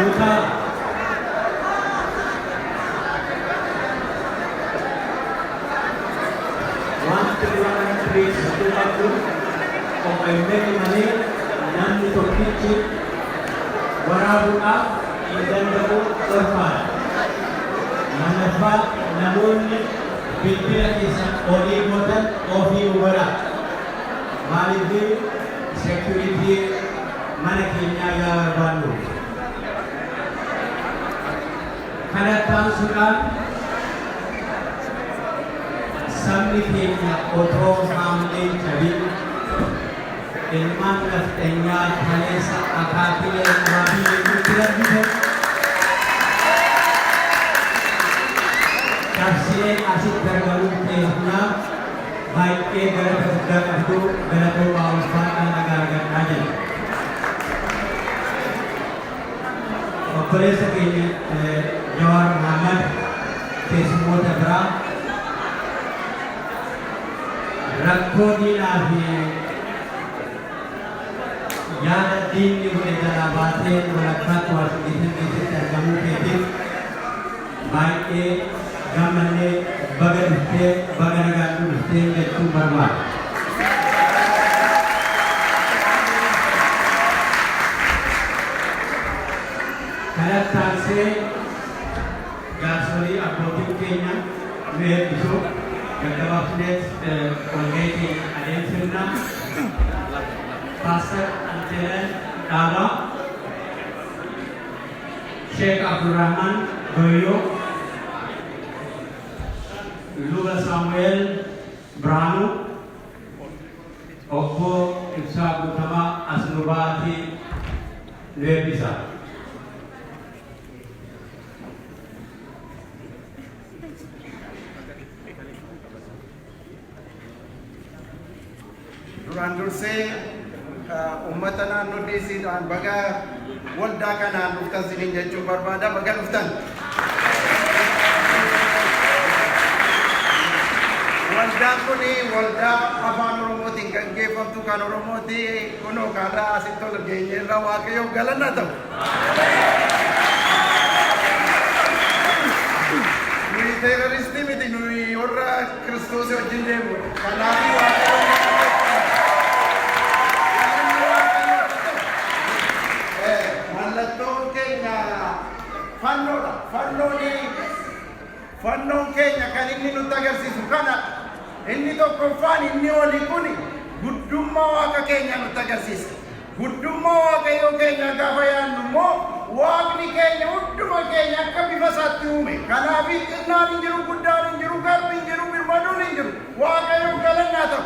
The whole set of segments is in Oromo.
Duukaa wanti dura kanatti beeksisuu qabdu, OMN malee namni tokkichi waraabuudhaaf hin danda'u, dhorkaadha. Lammaffaa, namoonni bilbila keessan olii gootan ofii godhaa. Maaliif? Security mana keenyaa yaa barbaannu. Kanatti aansuudhaan, sabni keenya otoo haamleen cabin ilmaan nafxanyaa kaleessa akaakilee abaabilee nutti darbite cabsinee asitti argamuu keenyaaf baay'ee galata guddaa qabdu. Galatoomaa, ulfaadhaa, nagaa argadhaa jedha. Obboleessa keenya Jawaar Mohammad, keessummoota biraa, rakkoo diinaa fi yaada diinni godhe jalaa baatee walakkaatti Waashingiten keessatti argamuu keetiif baay'ee gammannee, baga dhuftee, baga nagaan nu dhuftee jechuun barbaada. Kanatti aansee jaarsolii, abbootiin keenya nu eebbisu. Gaggabaabsineet walgahii keenya adeemsifna. Paastar Anteenen Dhaabaa, Sheek Abdurrahman Goyyoo, Luba Saamu'eel Birhaanuu, Obbo Ibsaa Guutamaa as nu ba'aatii nu eebbisa. Duraan dursee uummata naannoo DCdhaan baga waldaa kanaan dhuftan siniin jechuun barbaada. Baga dhuftan. Waldaan kun waldaa afaan Oromootiin gaggeeffamtu kan Oromooti. Kunoo kaarraa asitti ol geenyeerra, Waaqayyoof galanna ta'u. Nuyi teeroristii miti, nuyi warra Kiristoosii wajjin deemu. Kanaaf Waaqayyoon galanni Waaqayyoof haa ta'u. Mallattoon keenya fannoodha. Fannoon keenya kan inni nutti agarsiisu kana. Inni tokkoffaan, inni olii kun, guddummaa Waaqa keenya nutti agarsiisa. Guddummaa Waaqayyoo keenyaa gaafa yaadnu immoo, Waaqni keenya hunduma keenya akka bifa isaatti uume. Kanaaf xinnaan hin jiru, guddaan hin jiru, garbi hin jiru, birmaduun hin jiru. Waaqayyoof galanni haa ta'u.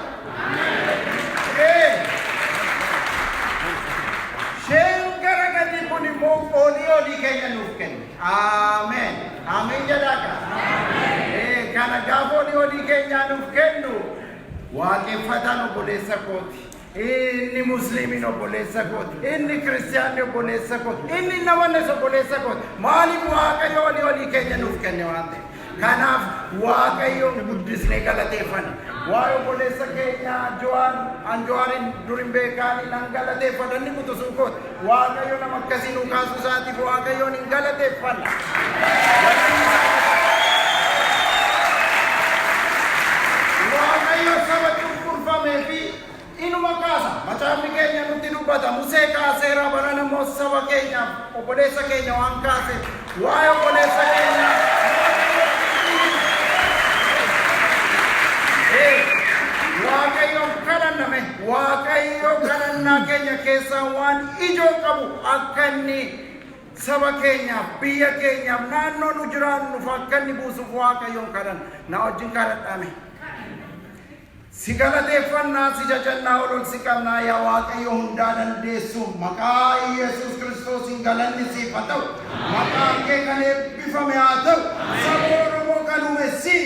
Isheen gara gadii kun immoo olii olii keenya nuuf kenne. Ameen. Ameen jedhaa kaa. Kana gaafa olii olii keenyaa nuuf kennu, waaqeffataan obboleessa kooti. Inni Musliimiin obboleessa kooti. Inni Kiristiyaanni obboleessa kooti. Inni hin amannes obboleessa kooti. Maaliif? Waaqayyo olii olii keenya nuuf kenne waan ta'eef. Kanaaf Waaqayyoon guddisnee galateeffanna. Waa'ee obboleessa keenya Jawaar, an Jawaarin durin beekaanii nan galateeffadha, inni quxisuu kooti. Waaqayyo nama akkasii nuu kaasuu isaatiif Waaqayyoon hin galateeffanna. Galanni isaa haa ta'u. Waaqayyo saba cunqurfamee fi inuma kaasa. Macaafni keenya nutti dubbata. Musee kaaseera, baran immoo saba keenyaaf obboleessa keenya waan kaaseef waa'ee obboleessa keenyaa Waaqayyoon kadhanname. Waaqayyo kadhannaa keenya keessaa waan ijoo qabu akka inni saba keenyaaf, biyya keenyaaf, naannoo nu jiraannuuf akka inni buusuuf Waaqayyoon kadhanna. Na wajjin kadhadhame. Si galateeffannaa, si jajannaa, ol ol si qabnaa, yaa Waaqayyo hundaa dandeessu, maqaa Yesuus Kiristoosiin galanni siif haa ta'u. Maqaan kee kan eebbifame haa ta'u. Saba Oromoo kan uume si,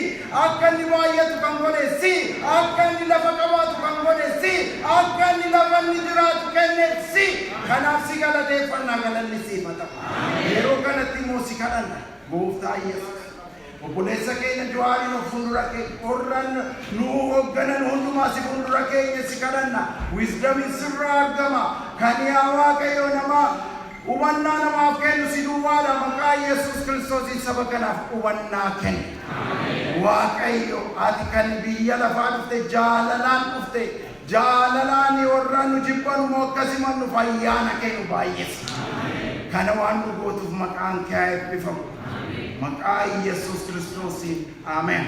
akka inni baay'atu kan godhe si, akka inni lafa qabaatu kan godhe si, akka inni lafa inni jiraatu kenne si. Kanaaf si galateeffannaa, galanni siif haa ta'u. Yeroo kanatti immoo si kadhanna, Gooftaa Yesuus. Obboleessa keenya Jawaariin of fuuldura keenya, warran nu hoogganan hundumaa si fuuldura keenya si kadhanna. Wisdomiin sirraa argama. Kan yaa Waaqayyo nama Hubannaa namaaf kennu si duwwaadha. Maqaa Yesuus Kiristoosiin saba kanaaf hubannaa kenni. Waaqayyo, ati kan biyya lafaa dhufte, jaalalaan dhufte, jaalalaan warra nu jibban immoo akkasuma nu ayyaana kee nu baay'isi. Kana waan nu gootuuf maqaan kee haa eebbifamu. Maqaa Yesuus Kiristoosiin, ameen.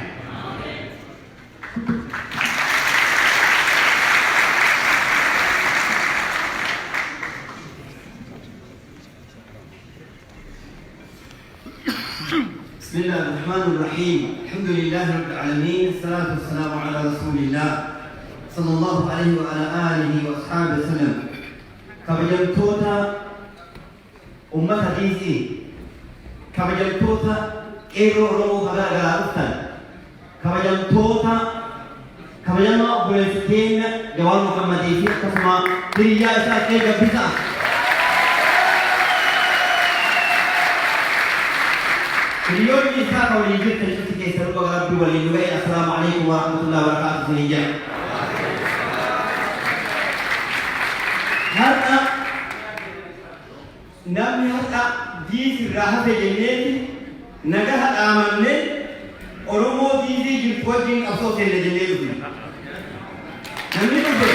بسم الله الرحمن الرحيم، الحمد لله رب العالمين، الصلاة والسلام على رسول الله صلى الله عليه وعلى آله وأصحابه وسلم. Kabajamtoota ummata DC, kabajamtoota qeerroo Oromoo karaa garaa dhuftan, kabajamtoota, kabajamaa obboleessa keenya Jawaar Muhammadii fi akkasuma hiriyyaa isaa Qee Gabbisaa. Hiriyoonni isaa kan waliin jirtan cufti keessanuu, baga Rabbi waliin nu ga'e. Assalaamu alaikum warahmatullahi wabarakaatuh isiniin jedha. Har'a namni har'a DC irraa hafe jenneeti nagaha dhaamanne, Oromoo DC jirtu wajjin qabsoo seenne jennee dhufne. Namni dhufe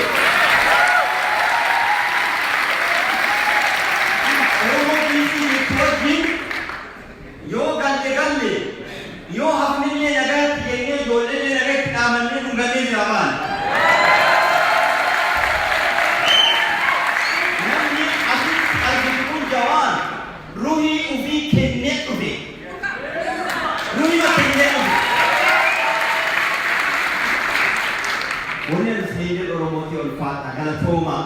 Oromoo DC jirtu wajjin yoo galle galle, yoo hafnillee nagayatti jennee, ijoolleellee nagayatti dhaamannee, dhungannee jira baane. Namni asitti argitu kun Jawaar ruhii ufii kennee dhufe. Ruhima kennee dhufe. Wanni ani isinii jedhu, Oromootii ulfaadha, galatoomaa.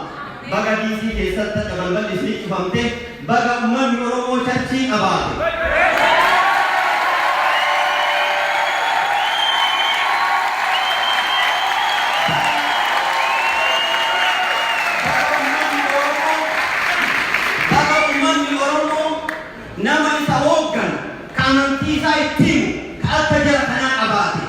Baga DC keessatti hadha balballi isinii cufamte, baga uummanni Oromoo churchii qabaate. Baga uummanni Oromoo, baga uummanni Oromoo nama isa hoogganu, ka amantii isaa itti himu, ka akka jara kanaa qabaate.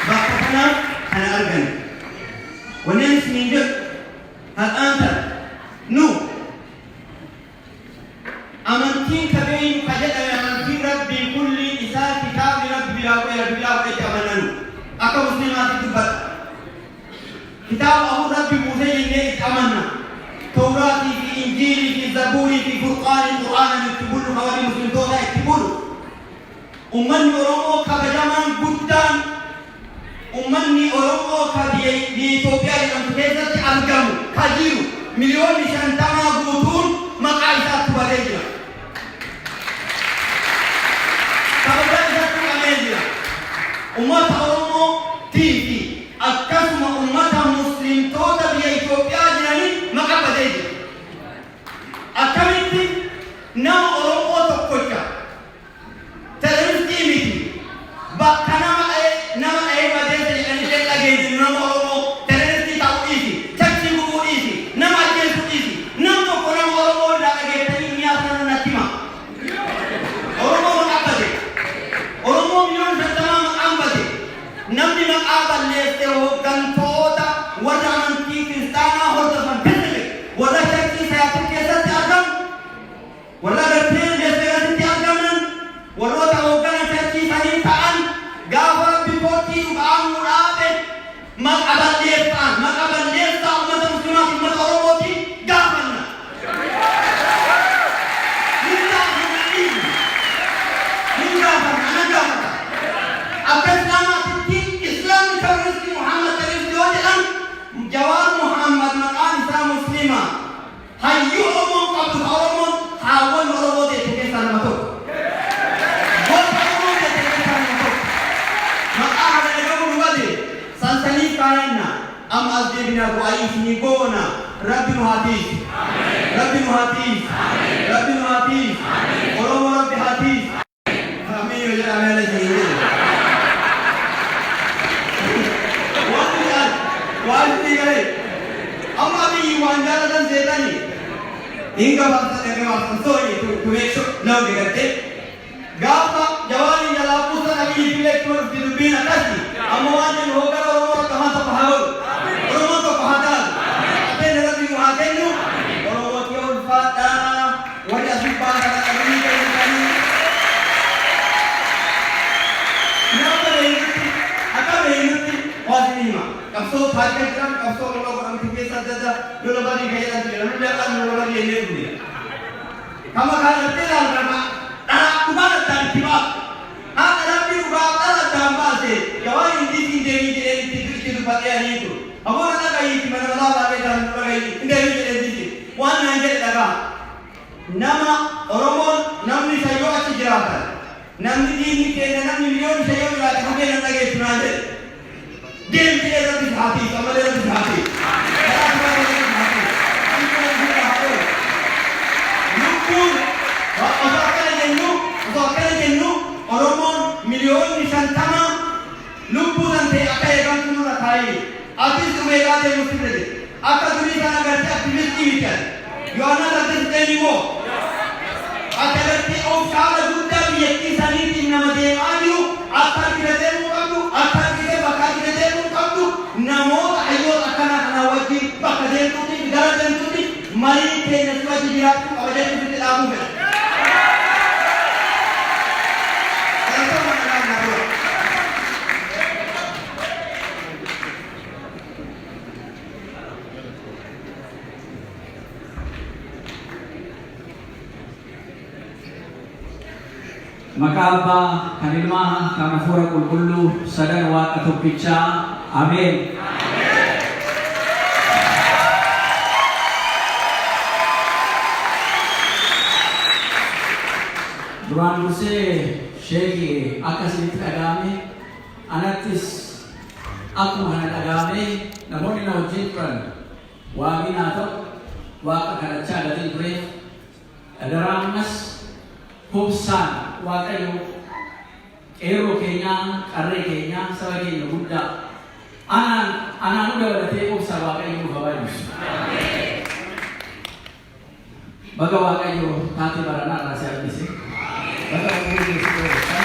Bakka kanaaf kana argan. Wanni ani isiniin jedhu har'aan tana, nu amantiin ka beeynu ka jedhame amantiin Rabbii kulliin isaa kitaabni Rabbi biraa bu'e, Rabbi biraa bu'etti amananu, akka musliimaatti dubbadha. Kitaaba afur Rabbi buusee jennee itti amanna. Tawraatii fi Injiilii fi Zabuurii fi Furqaanii, Qur'aana itti bulu, ka warri muslimtootaa itti bulu. Ummanni Oromoo kabajamaan guddaan, ummanni Oromoo ka biyya Itoophiyaa jedhamtu keessatti argamu ka jiru 50 miliyoonii guutuun maqaa isaatti badee jira. Kabajaan isatti qabee jira. Ummata Oromoo fi akkasuma ummata muslimtoota biyya Itoophiyaa jiranii maqaa badee jira. Akkamitti nama Oromoo tokkocha terroristii miti, bakka nama dha'ee, nama dha'ee madeessa jedhanii illee dhageessinu, nama Oromoo terroristii ta'uu dhiisi, churchii gubuu dhiisi, nama ajjeesuu dhiisi, nam tokko nama Oromoo irraa dhageessanii mi'a sana natti hima. Oromoo maqaa bade. Oromoo 50 miliyoonii maqaan bade. Namni maqaa balleesse hooggantoota warra amantii kiristaanaa hordofan Pacific, warra churchii Seattle keessatti argamu, warra gartee Las Vegasitti argaman, warroota hooggana churchii sanii ta'an, gaafa Rabbi koottii dhuga'amuu dhaabe maqa balleessaan, maqa balleessaa ummata muslimaa fi ummata Oromootiin gaafanna. Hin gaafanna, dhiifna. Hin gaafanna, ana gaafata. Akka Islaamaatitti, Islaamni terroristii, Muhammad terroristii yoo jedhan, Jawaar Muhammad maqaan isaa Muslima. Hayyuu Oromoon qabdu, ka Oromoon haawwan Oromoo deesse keessaa nama tokko. Gosa Oromoo deesse keessaa nama tokko. Maqaa hagana gahu nu bade sansaniif kaayanna. Amma as deebinaa du'aa isinii goona. Rabbi nu haa tiisu. Rabbi nu haa tiisu. Rabbi nu haa tiisu. Oromoo Rabbi haa tiisu. Amiin yoo jedhame ala isinii jedhe. Waan jedhan waan isinii galee. Amma Abiyyi waan jaalatan seetanii. Hin gabaabsan, gabaabsan, sorry to make sure nama gartee. Gaafa Jawaariin jalaa buusan Abiyyi filee ittuma dhufti dubbiin akkasi. Amma waan jennu, hooggana Oromoo rakkamaa tokko haa godhu. Oromoon Qabsoo taarika jedhamu, qabsoo Oromoo godhamtu keessa adda addaa lola badii kan jedhamtu jira. Nullee akka lola badii jennee dhufne. Kama kanatti ilaalama dhala dhugaan addaan itti baasu. Haadha rabbi dhugaa dhala addaan baase jawaan hin dhiisiin deemii jedheen itti dubbadhee anii ture. Hafuura dhagahiiti mana balaa baatee kan dhagahi hin deemii jedheen dhiisi. Waan naan jedhe dhagaa. Nama Oromoon namni isa yoo achi jiraatan, namni diinni keenya namni miliyoon isa yoo jiraate hafee nan dhageessu naan jedhe. Deem jedhee rabbi si haa tiisu, ammallee rabbi si haa tiisu. Karaa duraa rabbi si haa tiisu. Hamtuun sirraa haa oolu. Lubbuun osoo akkana jennu Oromoon miliyoonni 50 lubbuu tan ta'e akka eegamtu nurra kaayee. Atis dhumeeqaa deemu sirra jira. Akka durii sana agartee activistii miti ati. You are not artist anymore. Ati agartee of caala guddaa biyyattii saniitiin nama deemaa jiru, akka argite deemuu qabdu, akka argite bakka argite deemuu qabdu, namoota hayyoota akkanaa kanaa wajjin bakka deemtuutti gara deemtuutti mariin keenya si wajji jiraachuu qaba jechuun sitti dhaamuu fedha. Galatooma, nagaan naa tura. Maqaa Abbaa, kan Ilmaa, kan Hafuura Qulqulluu, sadan Waaqa tokkichaa. Ameen. Duraan dursee sheekii akka isinitti dhaga'ame anattis akkuma kana dhaga'ame. Namoonni na wajjin turan waamiin haa ta'u Waaqa kadhachaa gatiin tureef dhagaraa. Ammas hobsaan Waaqayyo qeerroo keenyaa, qarree keenyaa, saba keenya guddaa anaan anaanuu dabalatee obsa Waaqayyo nuuf haa baay'isu. Baga Waaqayyo taatee baranaa irraa si hambise. Baga umurii keessi dheeressa.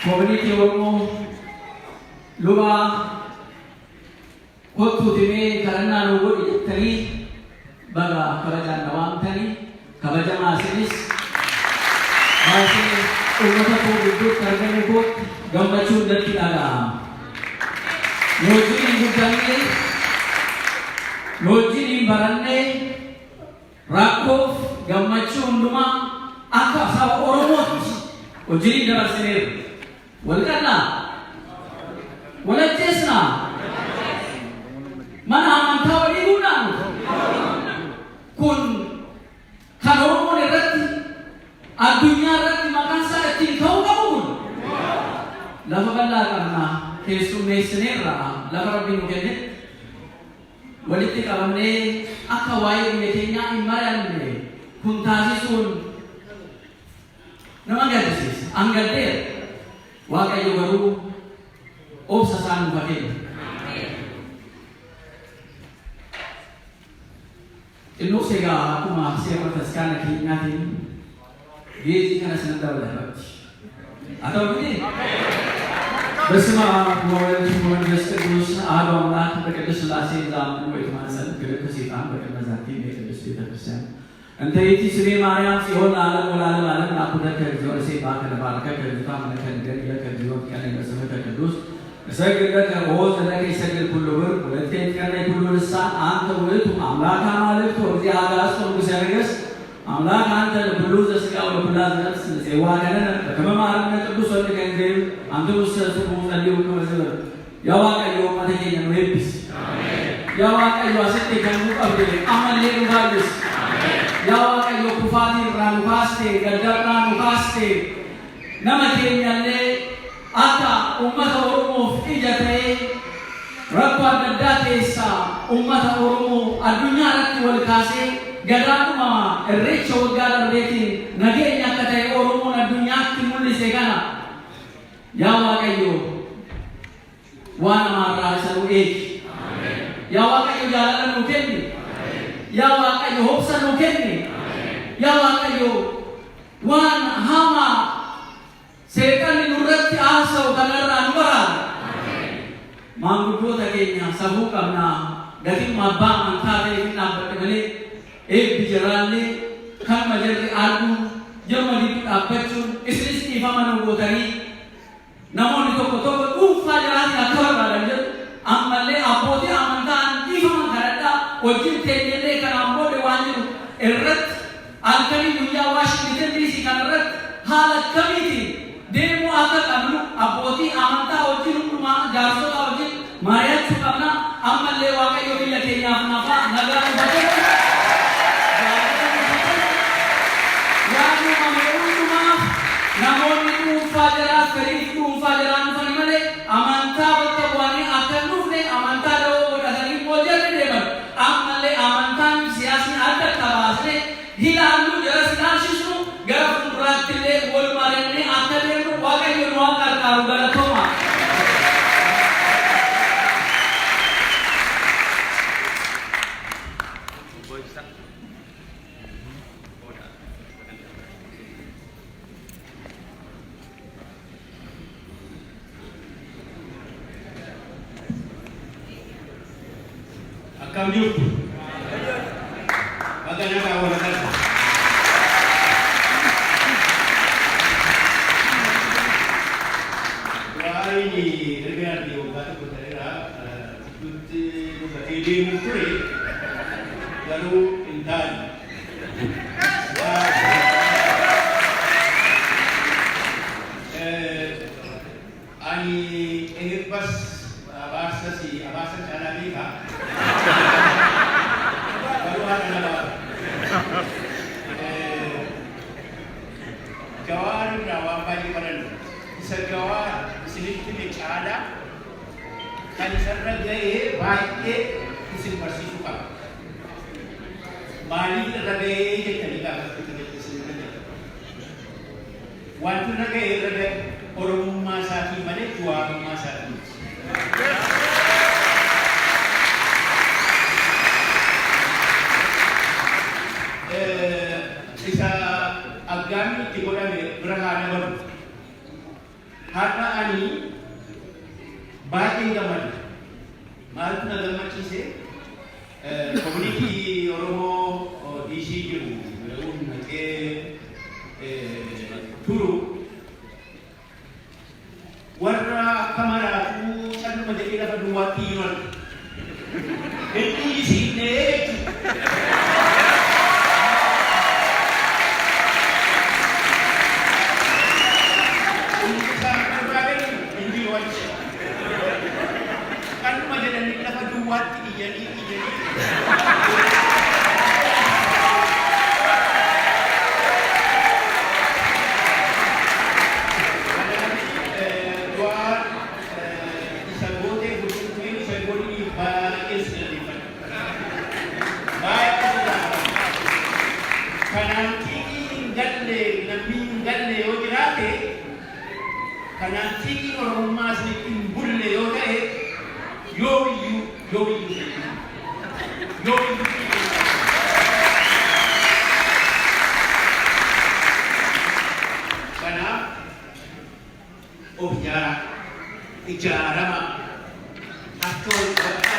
Community Oromoo, lubaa kottuuti mee kadhannaa nuu godhi jettanii baga kabajaan na waamtanii, kabajamaa isinis baasee uummata koo gidduutti argamuu kootti gammachuun natti dhaga'ama. Nu wajjin hin guddanne, nu wajjin hin baranne, rakkoof gammachuu hundumaa akka saba Oromootti wajjin hin dabarsineerra. Wal qannaa? Wal ajjeesnaa? Mana amantaa walii guunaa? Kun kan Oromoon irratti addunyaa irratti maqaan isaa ittiin ka'uu qabu kun. Lafa bal'aa qabna, keessummeessineerra. Lafa Rabbi nu kenne walitti qabannee akka waa'ee biyya keenyaa hin mari'anne kun taasisuun nama gaddisiisa. An gaddeera. Waaqayyo garuu obsa isaa nuuf haa kennu. Xinnoos egaa akkuma seera bataskaana keenyaatiin geejii kana sinan dabalafatti. Haa ta'u miti? በስመ አብ ወወልድ ወመንፈስ ቅዱስ አሐዱ አምላክ። በቅድስት ሥላሴ ዘአምን ወይትማፀን ክልክል ሰይጣን በቅድመ ዛቲ የቅድስት ቤተ ክርስቲያን እንተ ይእቲ ስሜ ማርያም ጽዮን ለዓለም ወለዓለመ ዓለም። ናኩተከ እግዚኦ ንሴብሐከ ንባርከከ ንታምነከ ንገድለከ እግዚኦ ንትቀነይ በስምከ ቅዱስ እሰግድ ለከ ኦ ዘለከ ይሰግድ ኩሉ ብር ወለትከ ይትቀነይ ኩሉ ልሳን። አንተ ውእቱ አምላከ አማልክት ወእግዚአ አጋዕዝት ወንጉሠ ነገሥት፣ አምላክ አንተ ለኩሉ ዘሥጋ ወለኩላ ዘነፍስ ፄዋከ ለነ በከመ መሐረነ ቅዱስ ወልድከ እንዘ ይብል አንትሙ ውስተ ስሙ ጸልዩ ከመ ዝበሉ። Yaa Waaqayyo, uummata keenya nu eebbisi. Yaa Waaqayyo, asitti kan nu qabde ammallee nu baay'isi. Yaa Waaqayyo, kufaatii irraa nu kaaste, gaddarraa nu kaaste, nama keenyallee akka uummata Oromoof ija ta'ee rakkoo adda addaa keessaa uummata Oromoo addunyaa irratti wal kaasee gadaadhuma irreecha waggaa darbeetiin nageenya akka ta'e Oromoon addunyaatti mul'ise kana, yaa Waaqayyo, waan namaarraa isa nu eegi. Yaa Waaqayyo, jaalala nuu kenni. Yaa Waaqayyo, hobsa nuu kenni. Yaa Waaqayyo, waan hamaa seexanni nurratti haasa'u kanarraa nu baraara. Maanguddoota keenya safuu qabnaa, gatiin abbaa amantaa ta'e hin dhaabbadhe malee eebbi jiraallee kanuma jarri arguu Jaruma gidduu dhaabbachuun isinis dhiifama nu gootanii, namoonni tokko tokko dhuunfaa jiraatiin akka barbaadan jedhu. Ammallee abbootii amantaan dhiifama kadhadhaa, wajjin teenyellee kanaan booda waan jiru irratti halkanii guyyaa Waashington DC kanarratti haala akkamiitiin deemuu akka qabnu abbootii amantaa wajjin, hundumaa jaarsota wajjin mari'achuu qabna. Ammallee Waaqayyo biyya keenyaaf nafaa nagaa nu kennu, waan uumame hundumaaf. Namoonni dhuunfaa jaraa, fedhii dhuunfaa jaraa dhufani malee amantaa bakka bu'anii akka hin dhufne, amantaa da'oo godhatanii immoo jarri deeman. Ammallee amantaan siyaasni adda akka baasne ilaallu, jara ilaalchisnu, gara fuulduraatti illee wal mari'annee akka deemnu Waaqayyo nu haa gargaaru. Galatooma. Akkam jirtu? Baga nagaa wal agarra. Waa'een erga yaadde waggaa tokko ta'eera, gidduutti dubbatee deemuu ture, garuu hin taane. Ani eebbas abaarsas abaarsa caalaa beeka. Garuu haadha namaa. Jawaar irraa waan baay'ee baranna. Isa Jawaar isinitti hime caalaa kan isarra ga'ee baay'ee isin barsiisuu qaba. Maaliif irra ga'ee jettanii gaafachuu isin irra jira. Wanti irra ga'e irra ga'e Oromummaa isaatii malee Jawaarummaa isaatii miti. Isa aggaamni itti godhame bira haa dabalu. Har'a ani baay'een gammada. Maaltu na gammachiise? Community Oromoo DC jiru yeroon naqee turu, warra akka maraatuu calluma jedhee lafa duwwaatti iyyuu arga. Hin dhiisiifnee jechuudha. Inni isaan barbaadan hin jiru achi. Calluma jedhanii lafa duwwaatti iyyanii iyyanii. Kanaaf waan isa gootee bulchuun isa godhanii baay'ee si galateeffadha. Baay'ee si galateeffadha. Kanaan xiiqii hin galle, namni hin galle yoo jiraate, kanaan xiiqiin Oromummaa isinitti hin bulle yoo ta'e, yoomiyyuu yoomiyyuu yoomiyyuu xiiqiin. Kanaaf of ijaaraa, ijaarama, harka wal qabadhaa.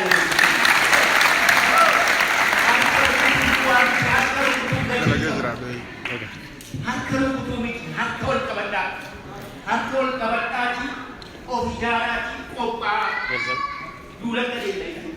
Harka rukutuu waan harka rukutuu gatii qabu. Harka rukutuu miti, harka wal qabadhaa. Harka wal qabadhaatii of ijaaraatii qophaa'aa. Duula qajeelcha jechuudha.